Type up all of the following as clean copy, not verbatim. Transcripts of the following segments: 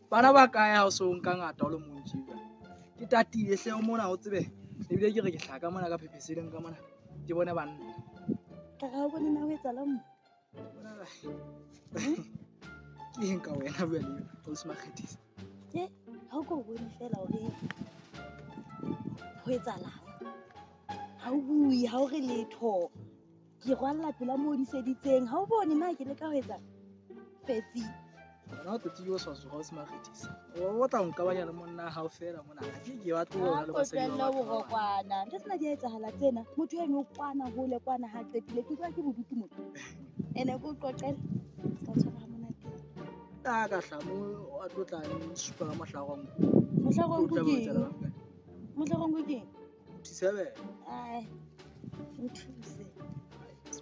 Bana ba kae ha o so nka ngata o le mong tjena. Ke tatile hle o mona o tsebe. Ebile ke re ke hlaka mona ka phepheseleng ka mona. Ke bone banna. Ka ga o bone na ho etsahala mo. Ke eng ka wena bua le ausi Makgethisa? Ke ha o ko bone fela hore ho etsahalang. Ha o bue, ha o re letho. Ke rwalla pela moo di seditseng. Ha o bone na ke leka ho etsa fetsi. Wena o tlotse ke oswa ausi Makgethisa. O tla nka banya le monna hao fela mona. Ha ke ke batle ho bona le basadi ba batho. Borokwana. Ntho tsena di a etsahala tsena. Motho eno o kwana hole kwana ha qetile. Ke utlwa ke bodutu motho. Ene ke o qoqele. Se ka tshwara ha monate. Ta ka hla mo a tlo tla supa ka mohlare wa nku. Mohlare wa nku ke eng? Mohlare wa nku ke eng? Thusebe. Ai. Nthuse.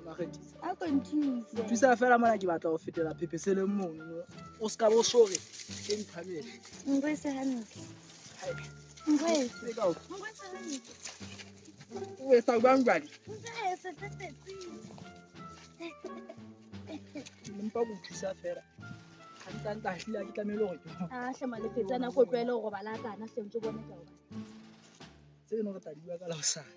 Makgethisa. A ko nthuse. Thusa fela mona ke batla ho fetela phepheseleng mono. O ska bo sore ke nthabele. Ngwese hantle. Ngwese. Ngwese hantle. O etsa jwang jwale? Ngwese fetsi. Mpa go thusa fela. Hantle hantle hlile ke tlamehile hore ke. Ah hle Malefetsana ko tlwaele ho robala kana hle ntse bona ke a o batla. Tseno re tla di bua ka la hosane.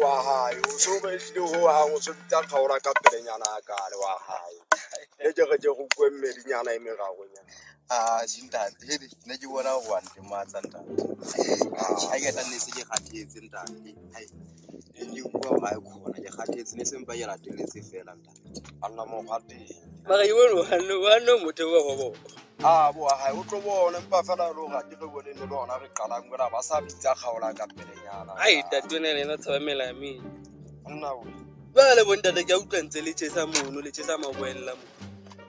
Wa hae o so be hlile ho hang o so bitsa kgaola ka pelenyana ka le wa hae le ke re ke go kwe mmedinyana e meragonyana. Ah ntate hele ne ke bona go wa ntematsa ntate. Ha ke tla nne se ke kgathetse ntate. Hai ke bua ga e khona ke kgathetse ne sempa ke rateletse fela ntate. Alla mo kgateng. Mara ke bone wa no motho wa go bo. Ah bo hae o tlo bona empa fela lo ga ke re bone le lona re qalang bona ba sa bitsa kgaola ka pelenyana. Ai ntate ona le yena tshaba mela ya meng. Nna o. Ba le bontate ke a utlwa ntse le tjhesa mono le tjhesa maboella mo.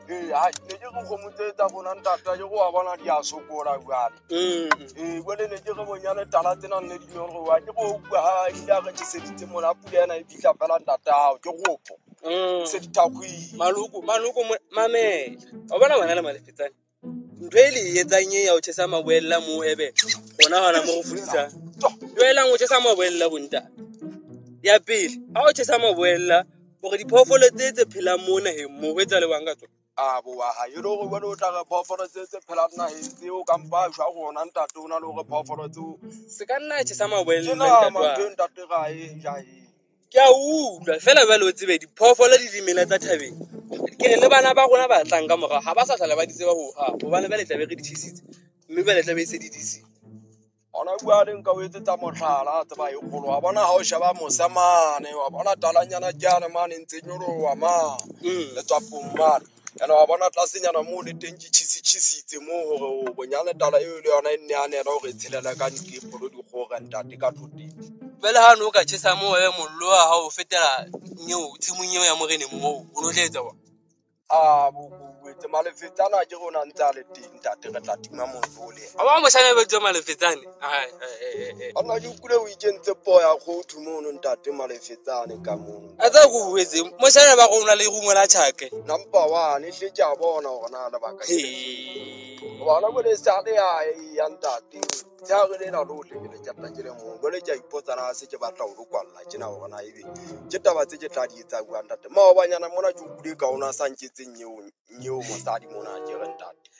Eh ha ne ke go gomotse tsa rona ntate ke go wa bona di a sokola jwale. Eh bone ne ke re bonyane tala tsena nne di nyore wa ke go utlwa ha ile a re tjheseditse mona pula ena e fihla fela ntate hao ke gopo. Se di thakwi. Maloko mame. O bona bana le Malefetsane. Ntho e le etsang e ya ho tjhesa maboella mo ebe rona hona mo go fudisa. Tlohela ho tjhesa maboella bontate. Ya pele, ha o tjhesa maboella hore diphoofolo tse tse phelang mo naheng mo ho etsa le bang ka tsona. Ah bo wa ha e le hore wena o tla re phoofolo tse tse phelang naheng tseo ka mpa jwa rona ntate o na le hore phoofolo tseo se ka nna tjhesa maboella ntate wa. Ntate ga e ja e. Ke a utlwa fela jwale o tsebe diphoofolo di dimela tsa thabeng. Ke re le bana ba rona ba tlang ka morao ha ba sa tlala ba di tseba ho hang hobane ba le tlabe re di tjhesitse mme ba le tlabe e se di disitse. Ona bua le nka o etsetsa mohlala tseba e kgolo wa bona ha o sheba mosa mane wa bona talanyana ke ana mane ntse nyoloha ma le tswapong mane. Ene wa bona tlasenyana moo le teng ke tjhisitse moo hore o bonyane tala eo le yona e nne a nela hore e tshelela ka ntle pholo dikgoga ntate ka thoteng. Jwale ha no ka tjhesa moo e mollo wa hao o fetela nyeo tshimong eo ya moreneng moo o no tla etsa wa. Ah bo etse Malefetsana ke rona ntse a le teng ntate re tla tima mollo le. A ba moshana ba tswa Malefetsane. Ai. Ana ke kule o ikentse poya go mono ntate Malefetsane ka mono. A tsa go wetse moshana ba go na le rumo la tjhake. Number 1 e hle ke a bona hore na lebaka ke. Bona go le sa le ya ntate. Tsa re lena lohle ke le tjata ke le mong. Jwale ke a ipotsa na se ke batla ho lokwalla tjena hore na ebe ke taba tse ke tla di etsa bua ntate. Maobanyana mona ke utlwile ka ona sa nketseng nyeo mosadi mona ke re ntate.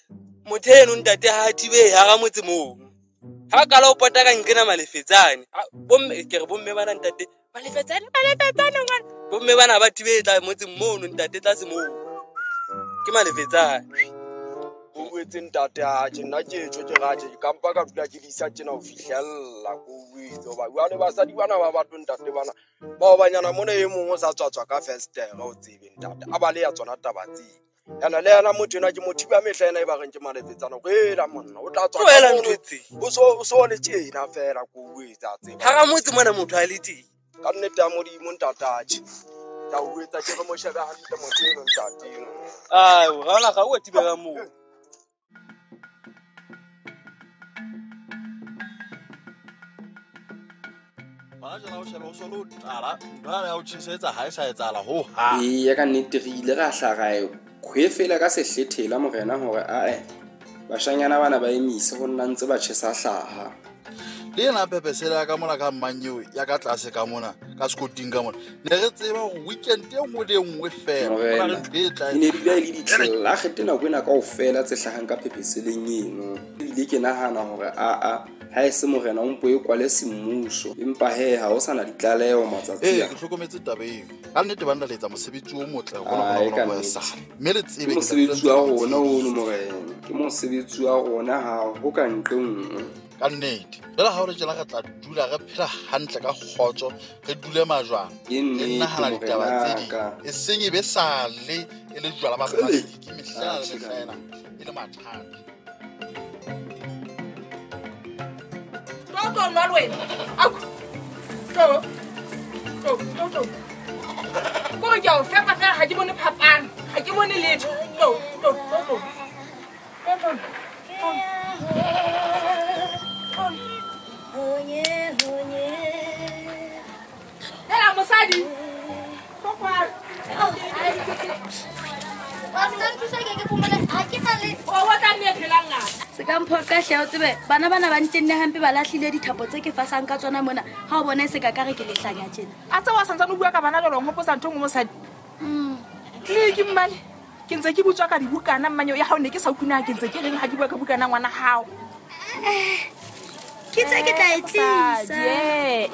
Motho eno ntate ha thibe hara motse moo. Ha kala o pota ka nkena Malefetsane. Bomme ke re bomme bana ntate Malefetsane ngwana. Bomme bana ba thibe tla motseng mono ntate tlase moo. Ke Malefetsane. O wetse ntate a tje nna ke tjho ke raje ke kampa ka dula ke di isa tjena ho fihlella ko wetse hoba jwale basadi bana ba batho ntate bana bao banyana mona e mong o sa tswatswa ka festere o tsebe ntate a ba le ya tsona taba tse. Yana le yena motho ena ke motho ba mehla ena e ba reng ke Malefetsane gore ela monna o tla tswa Tlohela ntho tse. O so le tjena fela ko o etsa tseba. Hara motse mona motho a le teng. Ka nnete ya Modimo ntatatjhe. Tla o etsa ke re mo shebe hantle motho eno ntate eno. Ai, rana ga o tibela moo. Eya ka nnete re ile ra hla ra e kgwefela ka sehlethela morena hore ae bashanyana bana ba emise ho nna ntse ba tjhesa hlaha. Le ena pepesele ya ka mona ka mmanyeo ya ka tlase ka mona ka sekoting ka mona ne re tseba hore weekend e nngwe le e nngwe fela ho na le ntho e tla e ne dula e le ditlela kgete nako ena kaofela tse hlahang ka phepheseleng eno. Ebile ke nahana hore aa ha e se morena o mpo e kwale semmuso empa he ha o sana ditlaleho matsatsi a. Ke hlokometse taba eo. Ka nnete ba nna le etsa mosebetsi o motle rona ho sa. Mme le tsebe ke mosebetsi wa rona ono morena. Ke mosebetsi wa rona ha ho ka nqe nngwe. Ka nnete. Jwale ha o re tjena re tla dula re phela hantle ka kgotso, re dule majwang. Ke nnete nahana ditaba tse ding. morenaka. E seng e be sale e le jwala ba plastic mehla le mehla ena e le mathata. Tlo nwa le wena. Au. Tlo. Tlo, tlo, tlo. Ko re ke a o fepa fela ha ke bone phapang. Ha ke bone letho. Tlo, tlo, tlo, tlo. Tlo, tlo. Hela mosadi. Tlo kwa. Se ka mphoqa hle o tsebe bana bana ba ntenne hampe ba lahlile dithapo tse ke fasang ka tsona mona ha o bona e se ka ka re ke lehlanya tjena. A tse wa santsane o bua ka bana jwalo o nhopotsa ntho e nngwe mosadi. Tle ke mmale ke ntse ke butswa ka dibukana mmanyeo ya hao ne ke sa utlwe na ke ntse ke reng ha ke bua ka bukana ngwana hao. Ke tse ke tla e tlisa.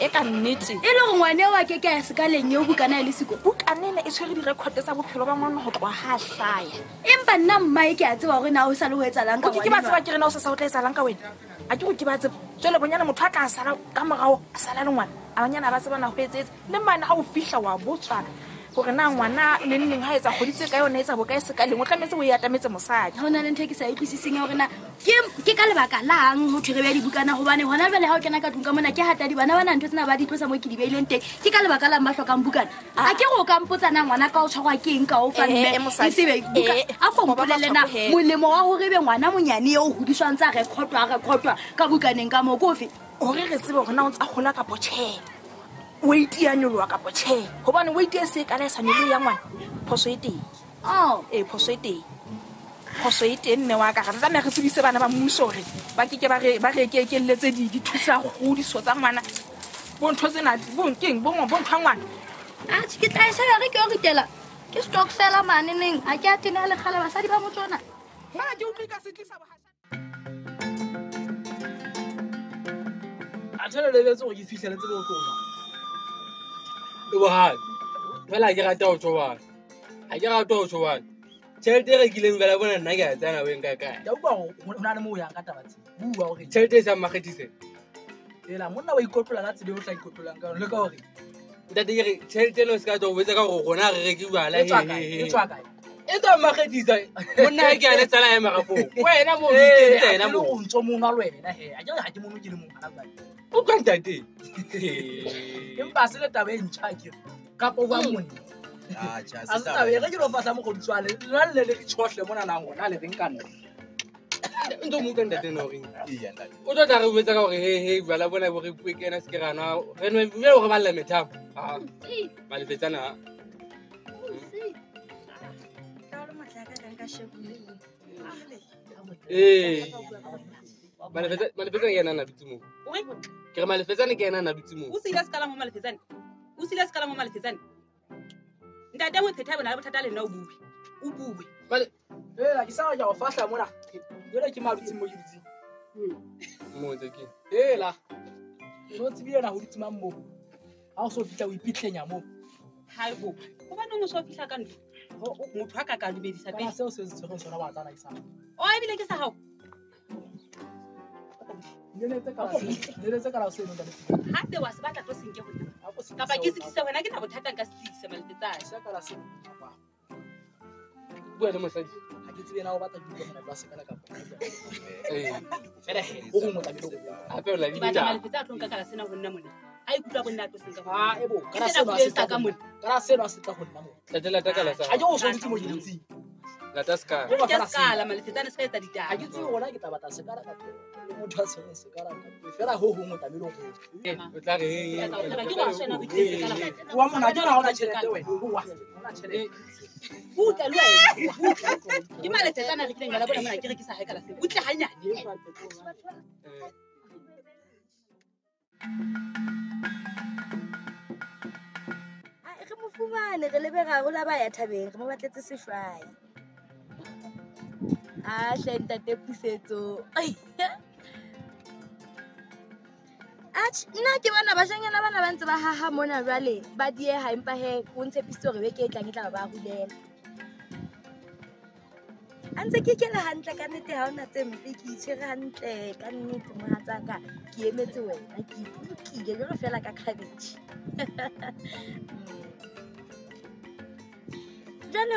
E ka nnete. E le hore ngwane eo a ke ke a se ka leng eo bukana e le siko. Bukana ena e tshwere direkhoto tsa bophelo ba ngwana ho tloha ha hlaya. Empa nna mmae ke a tseba hore na o sa le ho etsalang ka O ke ke ba tseba ke re na o sa o tla etsalang ka wena. A ke go ke ba tseba. Jwale bonyane motho a tla sala ka morao a sala le ngwana. A banyana ba tseba na ho etsetse. Le mane ha o fihla wa botswa hore na ngwana neng neng ha etsa kgwedi tse ka yona etsa bokae se ka leng o tlametse o e atametse mosadi. Ha hona le ntho e ke sa utlwisiseng ya hore na ke ka lebaka lang ho thwe re beha dibukana hobane hona jwale ha o kena ka tlung ka mona ke hata dibana bana ntho tsena ba di tlosa mo ke di beileng teng. Ke ka lebaka lang ba hlokang bukana? A ke re o ka mpotsa na ngwana ka o tshwarwa ke eng ka o fa mme e sebe buka a ko mpolelle na molemo wa hore ebe ngwana monyane eo hodiswang tsa rekotwa ka bukaneng ka moo ke ofe? Hore re tsebe hore na o ntsa hola kapo tjhe. Weight ya nyoloha kapo tjhe. Hobane weight e se kana e sa nyolohe ya ngwana phoso e teng. Oh. Phoso e teng. Phoso e teng mme wa ka re tlameha re tsebise bana ba mmuso hore ba ke ke ba re ekelletse di thusa kgodiso tsa ngwana. Bo ntho tsena bo nkeng bo ntho ya ngwana. Atjhe ke tla e sheba re ke o ritela. Ke stock fela mane neng ha ke a tena le kgale basadi ba motsona. Fela ke utlwe ka se tlisa bohasha. A thele lebetse hore ke fihleletse bo tloha. E bohale. Fela ke rata ho tjhobana. Ha ke rata ho tjhobana. Tjhelete e rekileng jwale bona nna ke a tsena o e nka kae. Ke a utlwa hore ho na le moo o yang ka taba tsena. Bua hore tjhelete e sa mmakgethise. Ela monna wa ikotlola ka tsela eo o tla ikotlolang ka yona le ka hore ntate ke re tjhelete eno se ka tlo o botsa ka hore rona re reke jwala e tswa kae? E tswa kae? E tswa mmakgethisa. Monna ha ke a le tsala ya marapong. Wena mo o ikentse yena mo. Mo. O ntso mong wa le wena he. A ke re ha ke mono ke le mong hana jwale. O utlwa ntate. Empa se le taba e ntjha ke re. Kapa o bua monna. Atjhe, A se taba e re ke lo fahla mokgoditswane. Lona le le re tshohle mona na rona le reng ka nna. Ntho mo utlwa ntate na horeng. Eya ntate. O tlo tla re botsa ka hore he jwala bona bo re bue ke ena se ke ra nwa. Re nwe jwale hore ba lla methamo. Ah. Malefetsana. Malefetsane ke yena a na dutse moo. Ke re Malefetsane ke yena a na dutse moo. O sile sekala mo Malefetsane. O sile sekala mo Malefetsane. Ntate Mothetha bona le bothata le nna o bue. O bue. Ela ke sa ya o fahla mona. Jwale ke madutse mo ke dutseng. Mo ntse ke. Ela. No tsebile na ho dutse mang moo. Ha o so fihla o ipitlenya moo. Haibo. Hobaneng o so fihla ka ntlo? Motho a ka ka dumedisa pele. Kana seo se tshwereng sona wa tsana ke sa. O ebile ke sa hao. Leletse ka la seno ntate. Hape wa se batla tlo senke ho nna. Kapa ke se tlise wena ke na bothata nka se tlise Malefetsane. Se ka la seno. Bua le mosadi. Ha ke tsebe na o batla ke utlwe monate wa sekala kapa. Fela he, o gongwe tlamehile o. Hape o la Ke batla Malefetsa a tlo nka kala sena ho nna mona. A ikutlwa bo nna a tlo senka. Ah, ebo, Ke kana sena seno a puleng se sa tla ka mona. Kana seno a se tla ho nna mona. Tate lata kala sa. Ha ke o so dutse mo ke dutseng. Lata sekala. Ke Ke fela sekala Malefetsane se ka etsa Ha ditaba. ke tsebe hore ke tla batla sekala kapa le motho a tshwereng sekala kapa fela ho hongwe tlamehile o go. O tla re Ke wa shena ho itletse kala. Wa mona ke ha ona tjhelete wena. Wa ona tjhelete. Butle le wena. Butle. Ke Malefetsane a rekileng jwala bona mona ke rekisa hae kala sena. Butle hanyane. Re mo fumane re lebe ra hola ba ya thabeng re mo batletse seshwai. A hle ntate Pusetso. Atjhe, nna ke bona bashanyana bana ba ntse ba haha mona jwale ba dieha empa he o ntshepisitse hore beke e tlang e tla ba hulela. A ntse ke kena hantle ka nnete ha hona tse mpe ke itshwere hantle ka nnete mohatsaka ke emetse wena ke ipolokile jwalo fela ka cabbage. Jwale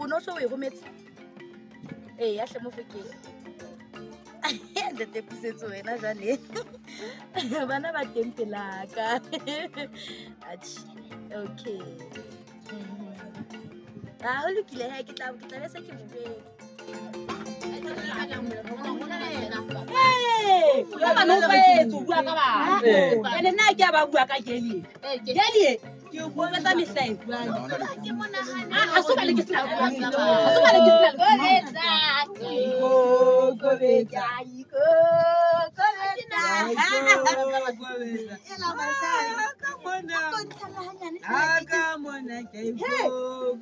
o no so o e rometse? Ee, ya hle Mofokeng. Ntate Pusetso wena jwale. Bana ba teng pelaka. Atjhe, okay. Ah, ho lokile he, ke tla be se ke mo jwetsa. Ka bana o tlwaetse ho bua ka batho. Ene nna ke a ba bua ka Gelie. Gelie ke o buetsa mehla e. Ha so bale ke sena. Ha so bale ke sena. Ikokobetsa, ikokobetsa.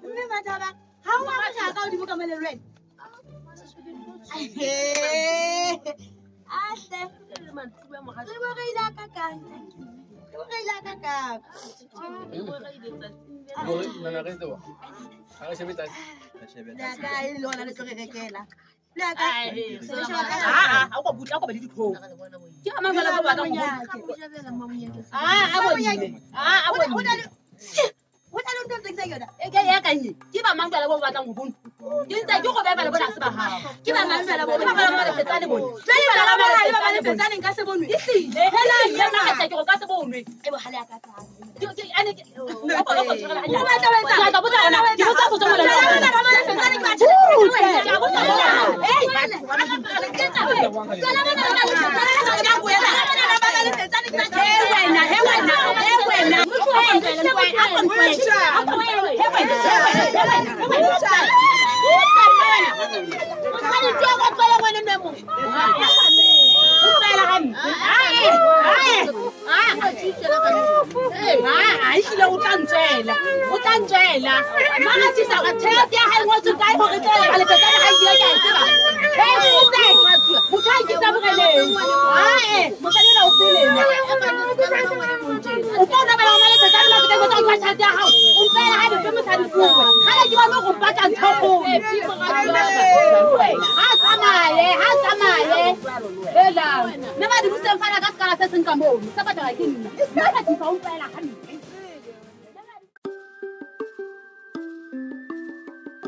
Mme Mathaba, ha o a batla ka hodimo ka mole le wena. Ahle, re boreile ka kang? Re boreile ka kang? Hore nna re tseba. Ha re shebe tsatsi. Le ka e le hona le tlo re rekela. Le ka. Ah, ha o ka butla o ka ba le ditlhong. Ke a mang ba batlang ho. Ah, a bonile. Ah, a bonile. Ho na le ntho tse ke yona. E ke ya kanye. Ke ba mang jwale bo batlang ho bona. Ke ntse ke go beba le bona se ba hao. Ke ba mang jwale bo Ke ba mang Malefetsane bone. Jwale ba ba le ba Malefetsane nka se bonwe. Ehlile. Hela yena ha ke go ka se bonwe. E bohale ya ka tla. Ke ane ke o go go tshwarela hanyane. O batla ho etsa? Ke tla botsa ona. Ke botsa potso mona. Ba Malefetsane ke ba tjhelete. Ke a botsa mona. Ei, Jwale bona ba Malefetsane ke ba Malefetsane ke ba he wena, he wena, he wena.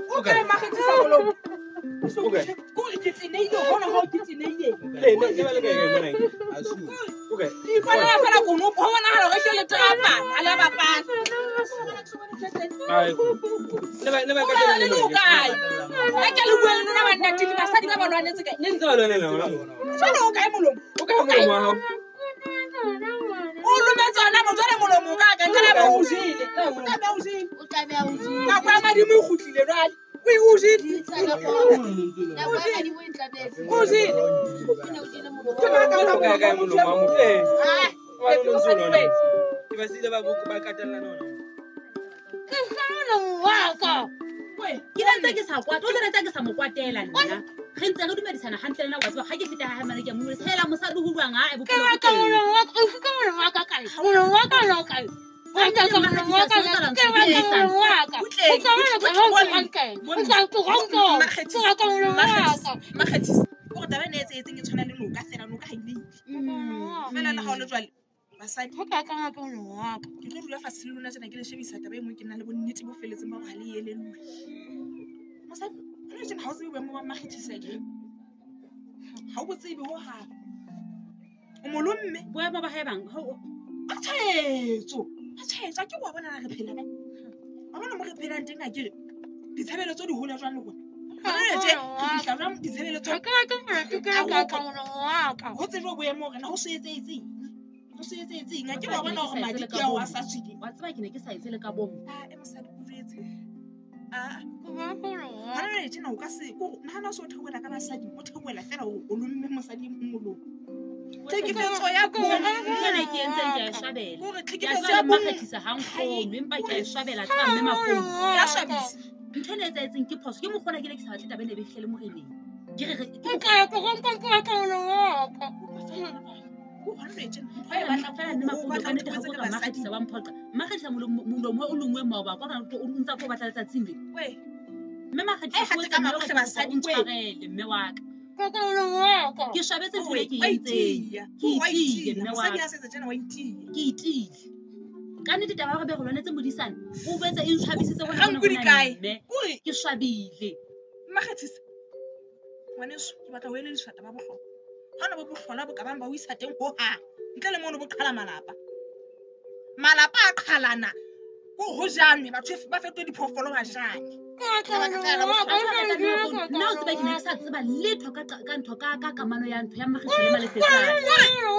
O kae Makgethisa molomo? Kore ke tleneile hona ho ke tleneile. Ne ba le kae mona? Okay. Ke iponela fela konopo ho bonahala hore tjhelete ya bapala, ha le a bapala. Ai. Ne ba ka Le le kae? Ha ke le bua le lona banna tini basadi ba ba lwanetse kae? Ne ntse ba lwanela hona. Jwale o kae molomo? O kae molomo wa hao? O lometse hona mo jwale molomo o ka ka nkana ba o jele. O tla be o jele. O tla be o jele. Nako ya madimo e kgutlile jwale. O e o jele. O jele. Ke maka O kae kae molomo wa motho? Eh. Wa lo ntse lona. Ke ba sile ba ba katellana hona. Ke molomo wa ka. Ke ntse ke sa kwata, o le ntse ke sa mo kwatela nna. Re ntse re dumedisana hantle le nna wa tseba ha ke feta ha mane ke mo hela mosadi ho buang ha e Ke bophelo wa ka molomo wa ka, ke molomo wa ka kae? Molomo wa ka lo kae? Wa ka ka molomo wa ka, ke wa ka molomo wa ka. O tla bona ka ho hantle. O tla ke go nko. Ke wa ka molomo wa ka. Makgethisa. Kore taba ena e etsahetseng e tshwana le noka fela, noka ha e leile. Fela le ha o le jwale basadi Ho ka ka ka molomo wa ka. ke tlo dula fatshe le lona tjena ke le shebisa taba e nngwe ke nna le bonnete bo felletseng ba hore ha le elellwe. Mosadi, hona tjena ha o tsebe boemo ba Mmakgethisa ke. Ha o bo tsebe hohang. O molomme. Boemo ba hae bang. A tshwaetso. A tshwaetso, a ke wa bona re phela kae. Wa bona mo re phelang teng a ke re ditshebeletso di hola jwang le rona. Hona tje re fihla jwang ditshebeletso. Ho tsejwe boemo hore na ho so etsahetseng. Ho so etsahetseng. A ke wa bona hore madi ke ao a sa tswile. Wa tseba ke ne ke sa etse le ka bomo. Ah, e mosadi o jwetse. Ah. Hona tjena o ka se ko nahana o so theohela ka basadi, o theohela fela o lomme mosadi e mong molomo. Tlhekefetso ya bong. Ntho ena ke entseng ke a e swabela. Hore Ke a tlhekefetso tseba ya le bong Mmakgethisa ha nkgolwe, empa ke a e swabela tseba mme Makgomo. Ya swabisa. Ntho ena e etsahetseng ke phoso. Ke mokgwa ona ke ne ke sa batle taba ena e be fihlele moreneng. Ke re ke Ko hona jwale tjena, ntho e Fela batlang fela mme o Makgomo, batla ka ho nnete ha theohetse ko le ka basadi. Mmakgethisa wa mphoqa. Mmakgethisa molomo o lengwe maoba, kwa ka o ntsa ko batla letsatsing le. Weh. Mme Makgethisa Ai, ko hate etsa ka mme mabohle o re basadi, o weh. ntshwarele mme wa ka. Ke swabetse ntho e ke Wa entseng. itiya. Ke Wa itiile itiya. mme wa Mosadi ka. ha se etsa tjena wa itiya. Ke itiile. Ka nnete taba ya hore be re lwanetse modisane, o boetse e ntshwabisitse hona Ha hona nku di hona kae? mme. Kore Ke swabile. Mmakgethisa. Ngwaneso, ke batla ho elelliswa taba ya bohlokwa. Ha hona bo bohlola bo ka bang ba o isa teng hohang. Ntle le mono bo qhala malapa. Malapa a qhalana. Ko ho janwe, batho ba fetohe diphoofolo ba jane. Lebaka fela la bohlokwa. Nna o tseba ke ne ke sa tseba letho ka ntho ka kamano ya ntho ya Mmakgethisa le Malefetsane.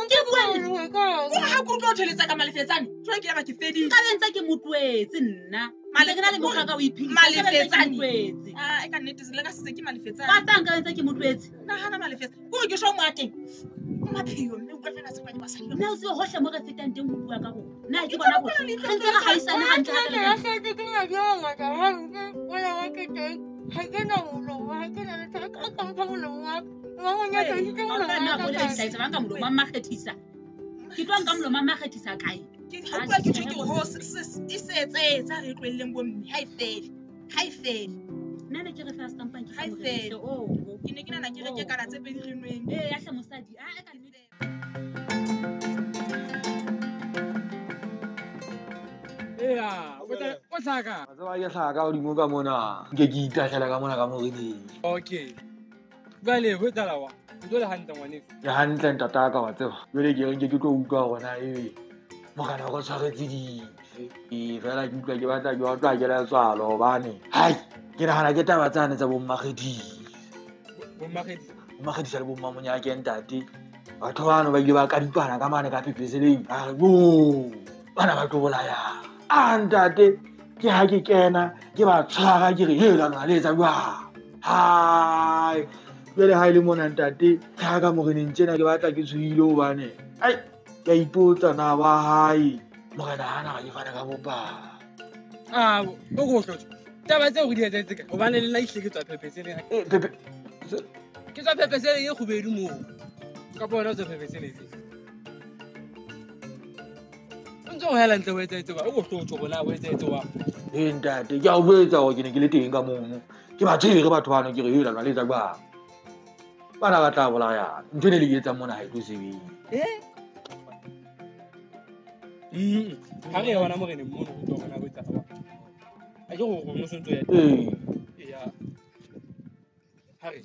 Ke bua nnete. Kore ha ke utlwa o theletsa ka Malefetsane, jwale ke yaba ke fedile. Nka be ntse ke mo tlohetse nna. Ntse ke na le mokgwa ka o iphedisa, nka be ntse ke mo Malefetsane. tlohetse. Ah, e ka nnete le ka setse ke Malefetsane. Wa tseba nka be ntse ke mo tlohetse. Nahana Malefetsane. Kore ke shwa mo ateng. O mapheo mme utlwa fela se kwa basadi. Nna o tsebe hohle mo re fetang teng ho bua ka rona. Nna ke bona bohle. Re ntse re haisane hantle ha re Nna ko le dihlaetsa ba nka molomo wa Mmakgethisa. Ke tlo nka molomo wa Mmakgethisa kae? Ke ha utlwa ke tjho ke ho e se etsahetse ha re e tlohelleng bo mme. Ha e fele. Ha e fele. Nna ne ke re fela setampang ke Ha e sa mo fele. rekise. Oh. Ke ne ke nahana ke reke kala tse pedi re nweng. Ee, ya hle mosadi. Ah, e ka nnete. Eya, o hlaka. Wa tseba ke hlaka hodimo ka mona. Nke ke itahlela ka mona ka moreneng. Okay. Jwale ho etsahala wa? Ntho le hantle ngwaneso. Ke hantle ntataka wa tseba. Jwale ke re nke ke tlo utlwa hore na ebe morena o re tshwaretse dife. Ee, fela ke utlwa ke batla ke utlwa ke letswalo hobane hai ke nahana ke taba tsane tsa bo Mmakgethisa. Bo Mmakgethisa. Bo Mmakgethisa le bo Mmamonyake ntate. Batho bano ba ile ba kadipana ka mane ka phepheseleng. Ba re yo bana ba tlo bolayana. Ah ntate, ke ha ke kena ke ba tshwara ke re hela lona le etsa jwang. Hai, jwale ha e le mona ntate, ke ha ka moreneng tjena ke batla ke tshohile hobane ai ke a ipotsa na wa hae morena hana ga ke fana ka bopaki. Ah, o go hlotse. Taba tseo re di etsahetse kae? Hobane le nna ehlile ke tswa phepheseleng. Eh, phephe Ke tswa phepheseleng e kgubedu moo. Kapa wena o tswa phepheseleng efe? O ntse o hela ntle ho etsahetse wa? O go hlotse hore na ho etsahetse wa? Ee ntate, ke a o jwetsa hore ke ne ke le teng ka mono. Ke ba tshwere batho bano ke re hela lona le etsa jwang. Bana ba tla bolayana. Ntho ene le e etsang mona ha e tlo sebetsa. Eh? Ha re ye hona moreneng mono ho utlwa hore na ho etsahala wa. A ke gore o no sontso ya teng. Ee. Eya. Ha re.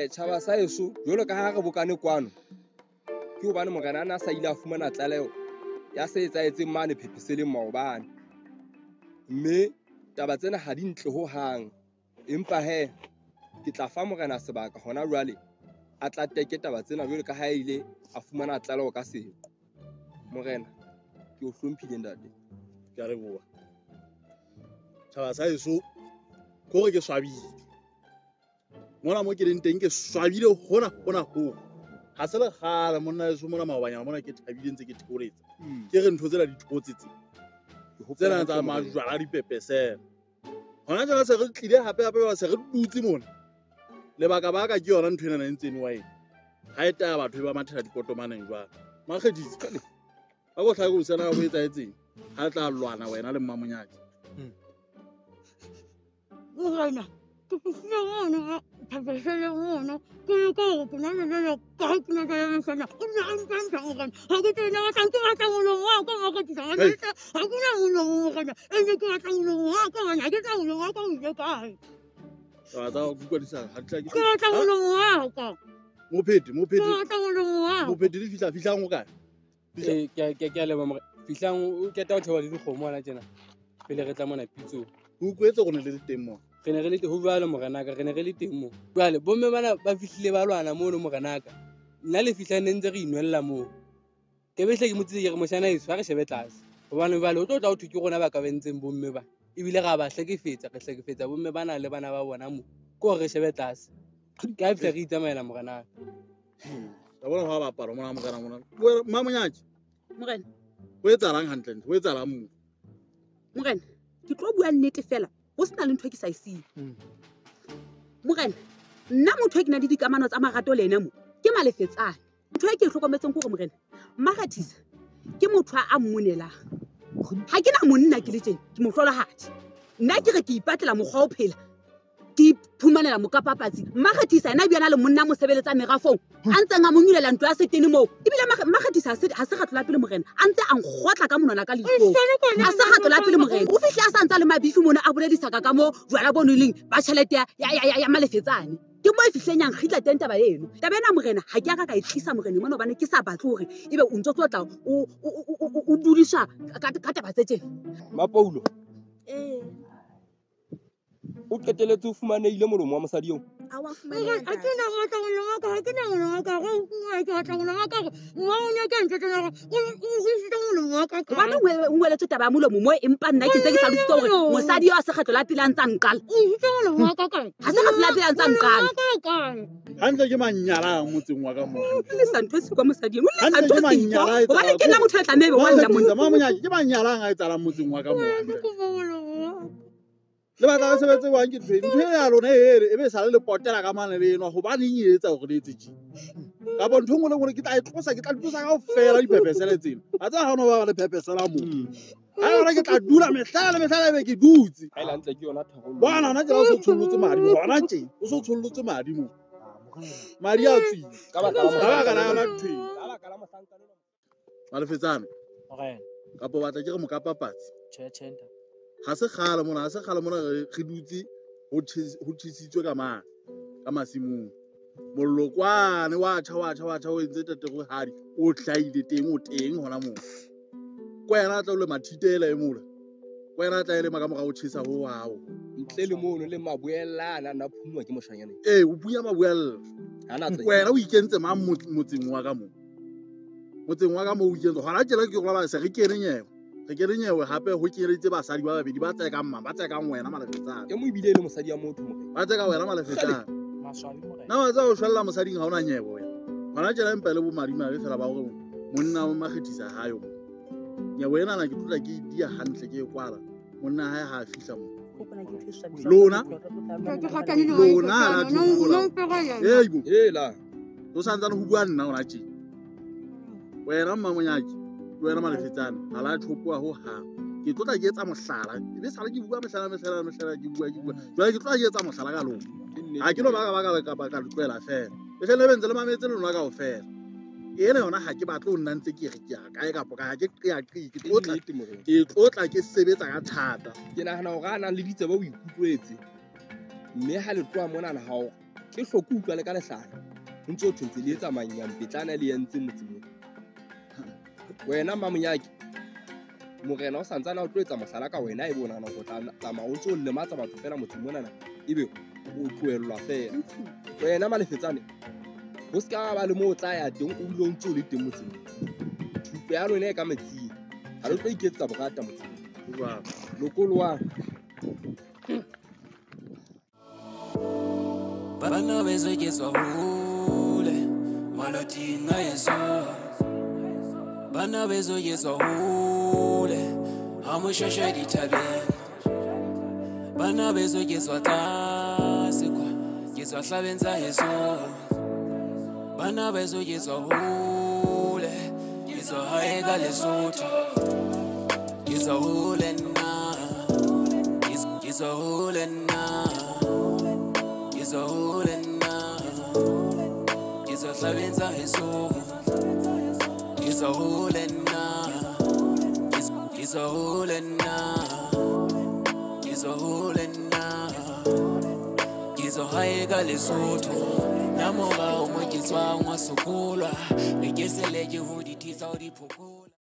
Tjhaba sa heso, jwalo ka ha re bokane kwano, ke hobane morena a na sa ile a fumana tlaleho ya se etsahetseng mane phepheseleng maobane. Mme taba tsena ha di ntle hohang. Empa he, ke tla fa morena sebaka hona jwale a tla teke taba tsena jwalo ka ha ile a fumana tlaleho ka seqo. Morena, ke o hlomphile ntate. Ke a leboha. Tjhaba sa heso, ke hore ke swabile. Mona mo ke leng teng ke swabile hona hona ho. Ha se le kgale monna heso mona maobanyana mona ke thabile ntse ke theoletsa. Ke re ntho tsena di thotse tse. Tsena tsa majwala a dipepesela. Hona jwale se re tlile hape hape jwale se re dutse mona. Lebaka baka ke yona ntho ena e ntse e nowa ena. Ha e taya batho ba mathela dikotomaneng jwale. Mmakgethisa, a ko hlake o sena ho etsahetseng. Ha tla lwana wena le Mmamonyake. Morena, Ke fihlile mono phepesele mono ke leka hore ke na le jwale ka ke na le mosana o ne a mpantsha morena ha ke tsena batlang ke batla molomo wa ka Makgethisa ngwanesa ha ke na molomo morena ene ke batla molomo wa ka ngwana ha ke tla molomo wa ka o ile kae taba tsa go utlwadisa ga di tla ke batla molomo wa ka mopheti ke batla molomo wa ka mopheti le fihla fihlang o kae Ee, ke a leboha morena. Fihlang o keta ho theoha le dikgomo hona tjena pele re tla mona pitsong. O utlwetse gore ne le le teng mo Re ne re le teng ho jwalo morenaka, re ne re le teng moo. Jwale bomme bana ba fihlile ba lwana mono morenaka. Nna le fihlang ne ntse re inwella moo. Ke be hle ke mo tsitse ke re moshana heso ha re shebe tlase. Hobane jwale o tlo tla ho thwe ke rona ba ka bentseng bomme ba. Ebile ra ba hlekefetsa, re hlekefetsa bomme bana le bana ba bona moo. Ke hore re shebe tlase. Ke ha fihla re itsamaela morenaka. Ka bona go a bapala mona morena mona Mmamonyaki Morena ho etsahalang hantlentle ho etsahalang mo morena ke tlo bua nnete fela ho sena le ntho e ke sa e sieng. Morena nna motho e ke nang le dikamano tsa marato le ena mo ke Malefetsane. Ntho e ke e hlokometseng ke hore morena Mmakgethisa ke motho a mmonelang. Ha ke na monna ke le tjena ke mohlolohadi. Nna ke re ke ipatlela mokgwa wa ho phela ke iphumanela mokapapatsi. Mmakgethisa ena ebile a na le monna a mo sebeletsang merafong a ntseng a mo nyulela ntlo ya setene moo. Ebile Mmakgethisa ha se kgetlo la pele morena a ntse a nkgotla ka monwana ka leihlong. Ha se kgetlo la pele morena. O fihle a sa ntse a le mabifi mona a boledisa ka moo jwala bo nweleng ba tjhelete ya Malefetsane. Ke mo e fihleng ya nkgitla teng taba eno. Taba ena morena ha ke a ka ka e tlisa morena mona hobane ke sa batle hore ebe o ntso tlo tla o dudiswa ka taba tse tjena. Mapoulo. Ee. O qeteletse o fumanehile molomo wa mosadi eo? A wa fumaneha Ha ke na batla molomo wa ka, ha ke na molomo wa ka, ke batla molomo wa ka, mma o nyaka ntho tsena hore o isitse molomo wa ka kae? Hobane o ngweletswe taba ya molomo mo, empa nna ke ntse ke hlalositse hore mosadi eo ha se kgetlo la pele a ntse a nqala. O isitse molomo wa ka kae? Ha se kgetlo la pele a ntse a nqala. Molomo wa ka o kae? Hantle ke manyalang motseng wa ka mo. O lesa ntho e siko mosadi eno, o lesa Hantle ntho ke e siko. manyala a Hobane etsahalang ke nna motho a tlameha ebe wa lla monna. Mmamonyaki ke manyalang a etsahalang motseng wa ka mo. Molomo wa ka. Le batla re sebetse jwang ke ntho e ntho e ya lona e e be sale le potela ka mane le enwa hobaneng e etsa hore le etse tje kapo ntho e nngwe le nngwe ke tla e tlosa ke tla di tlosa kaofela diphepesele tsena a tseba ha ono ba le phepesela moo ha yona ke tla dula mehla le mehla ebe ke dutse Ha e le hantle ke yona tharollo. Bona hona tjena o so tshollotse madi mo hona tje o so tshollotse madi mo madi a tswile Ka baka la ka baka la yona ntho eno. Ka baka la mohlankana enwa. Malefetsane Morena. Kapo batla ke re mokapapatsi. Tjhe, tjhe, ntate. Ha se kgale mona, ha se kgale mona re dutse ho tjhesitswe ka mane, ka masimong. Mollo kwane wa tjha, wa tjha, wa tjha, o entse taterohadi, o hlahile teng, o teng hona moo. Kwena a tla o lema thitela e mola. Kwena a tla e lema ka mora ho tjhesa ho hao. Ntle le mono le maboellana a nna phunngwa ke moshanyana. Ee, o phunya maboella. Ha na tla Wena o ikentse mang motseng wa ka moo? Motseng wa ka moo o ikentse. Hona tjena ke roba se re kene nyewe. Re kene nyewe hape ho keleditse basadi ba babedi ba tsekang mang, ba tsekang wena Malefetsane. E mo ebile e le mosadi ya motho morena. Ba tseka wena Malefetsane. Maswabi morena. Nna wa tseba ho shwella mosading ha ona nyewe wena. Hona tjena empa e le bomadimabe fela ba hore monna wa Makgethisa ha yo. Nyewe enana ke tlotla ke e dia hantle ke e kwala. Monna hae ha a fihla mo. Lona? Lona la thola. Ei bo. Hela. O santsane ho bua nna hona tje. Wena Mmamonyaki, wena Malefetsane, ha la thopoa ho hang. Ke tlotla ke etsa mohlala. Ebe sale ke bua mehlala, mehlala, mehlala, ke bua, ke bua. Jwale ke tlotla ke etsa mohlala ka lona. Ha ke no ba ka ba ka le tlohela fela. Le hle le be ntse le mametse lona kaofela. Ena yona ha ke batle ho nna ntse ke re ke ya kae kapa kae, ha ke qeaqee, ke tlotla, ke tlotla ke sebetsa ka thata. Ke nahana hore a nang le ditsebe o ikutlwetse. Mme ha le tloha monana ha o ke hloke ho utlwa le ka lehlanya. Ho ntso thwe ntse le etsa manyampetlana le entse motseng mona. Wena Mmamonyaki, morena o santsane a o tlo etsa mohlala ka wena ebe o nahana hore o tla tsamaya o ntso o lematsa batho fela motseng monana ebe o tlohellwa fela. Wena Malefetsane, ho se ka ba le moo o tla ya teng o dule o ntso o le teng motseng. Thupa ya lona e ka metsing. Ha le tlo iketsetsa borata motseng. Lokoloang. Bana bezwe ke tswa hole, maloting a yeso. Bana bezwe ke tswa hole, ha moshweshwe dithabeng. Bana bezwe ke tswa tlase kwa, ke tswa hlabeng tsa heso. Bana bezwe ke tswa hole, ke tswa hae ka Lesotho. Ke tswa hole nna, ke tswa hole nna. tswa hole nna, ke tswa hlabeng tsa heso. Ke tswa hole nna, ke tswa hole nna, ke tswa hole nna. Ke tswa hae ka Lesotho, nna morao mo ke tswang wa sokolwa. Re ke sele ke ho di thitsa ho di phokola.